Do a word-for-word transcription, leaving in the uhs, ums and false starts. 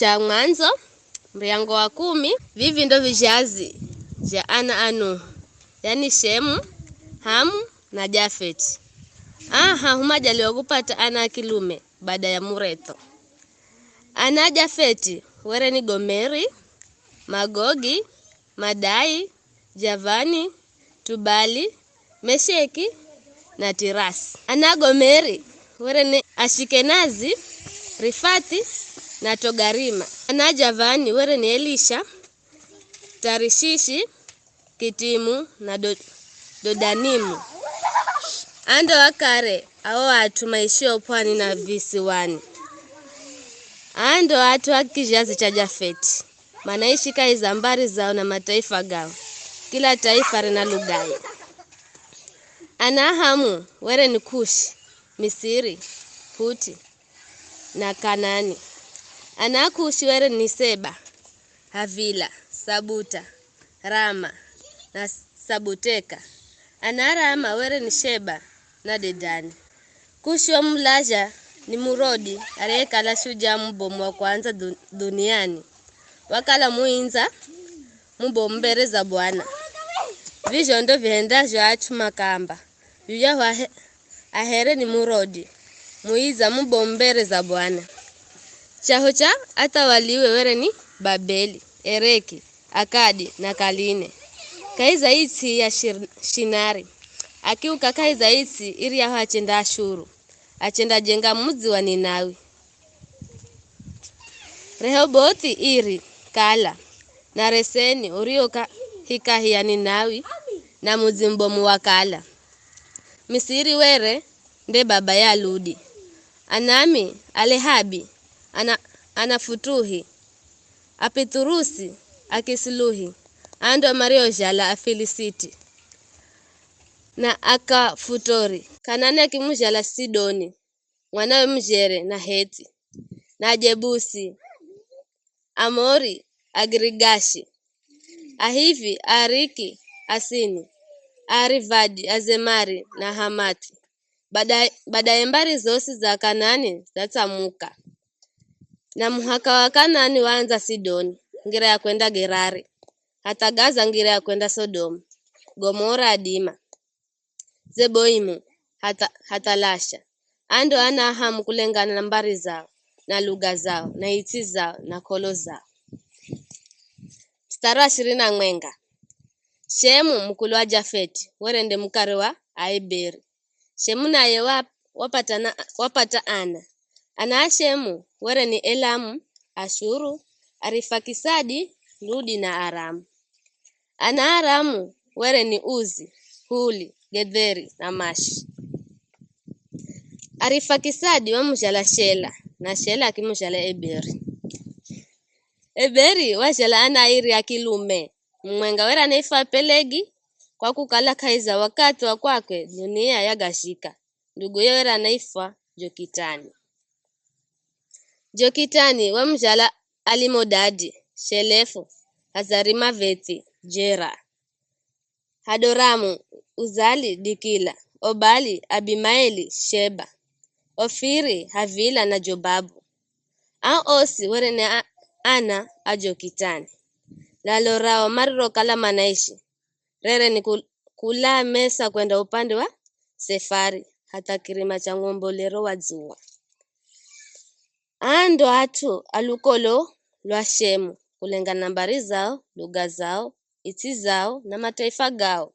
cha mwandzo, muryango wa kumi. Vivi ndo vizhazi zha ana a Nuhu, yani Shemu, Hamu na Jafeti. Aha humajaliwa kupata ana a kilume baada ya muretho. Ana a Jafeti were ni Gomeri, Magogi, Madai, Javani, Tubali, Mesheki na Tirasi. Ana a Gomeri were ni Ashikenazi, Rifati na Togarima. Ana a Javani were ni Elisha, Tarishishi, Kitimu na Do-, Dodanimu. Aa ndo akare ao at'u maishio pwani na visiwani. Aa ndo at'u a kizhazi cha Jafeti, manaishi kahi za mbari zao na mataifa gao, kila taifa rina lughaye. Ana a Hamu were ni Kushi, Misiri, Puti na Kanani. Ana a Kushi were ni Seba, Havila, Sabuta, Rama na Sabuteka. Ana a Rama were ni Sheba na Dedani. Kushi wamulazha ni Murodi ariyekala shujaa mubomu wa kwandza dhu-, dhuniani. Wakala muindza mubomu mbere za Bwana. Vizho ndo vihendazho at'u makaamba, yuyahu ahe-, ahere ni Murodi, muidza mubomu mbere za Bwana. Chaho cha athawaliwe were ni Babeli, Ereki, Akadi na Kaline. Kahi za its'i ya Shir-, Shinari, akiuka kahi za its'i iryahu achenda Ashuru, achendajenga mudzi wa Ninawi. Rehobothi iri Kala, na Reseni urio ka-, hikahi ya Ninawi, na mudzi mubomu wa Kala. Misiri were nde baba ya Ludi. Anami, Alehabi, ana, Anafutuhi, Apithurusi, Akisiluhi, aa ndo mariozhala Afilisiti, na Akafutori. Kanani akimuzhala Sidoni, mwanawe mujere na Heti, na Ajebusi, Amori, Agirigashi, Ahivi, Aariki, Asini, Aarivadi, Azemari na Hamathi. Badaye, badaye mbari zosi za Kanani zatsamuka. Na muhaka wa Kanani waandza Sidoni, ngira ya kwenda Gerari, hatha Gaza ngira ya kwenda Sodomu, Gomora, Adima, Zeboimu, hatha, hatha Lasha. Aa ndo ana a Hamu kulengana na mbari zao, na lugha zao, na its'i zao, na k'olo zao. Mstari wa ishirini na mwenga. Shemu, mukulu wa Jafeti, were nde mukare wa Aeberi. Shemu naye wa-, wapata na, wapata ana. Ana a Shemu were ni Elamu, Ashuru, Arifakisadi, Ludi na Aramu. Ana a Aramu were ni Uzi, Huli, Gedheri na Mashi. Arifakisadi wamuzhala Shela, na Shela akimuzhala Eberi. Eberi wazhala ana airi a kilume, mumwenga were anaifwa Pelegi, kwa kukala kahi za wakathi wa kwakwe dhunia yagazhika, nduguye were anaifwa Jokitani. Jokitani wamuzhala Alimodadi, Shelefu, Hazarimavethi, Jera, Hadoramu, Uzali, Dikila, Obali, Abimaeli, Sheba, Ofiri, Havila na Jobabu. Ao osi were ni a-, ana a Jokitani. Lalo rao marirokala manaishi, rere ni kul-, kula Mesa kwenda upande wa Sefari, hatha kirima cha ngombolero wa dzuwa. Aa ndo at'u a lukolo lwa Shemu, kulengana na mbari zao, lugha zao, its'i zao, na mataifa gao.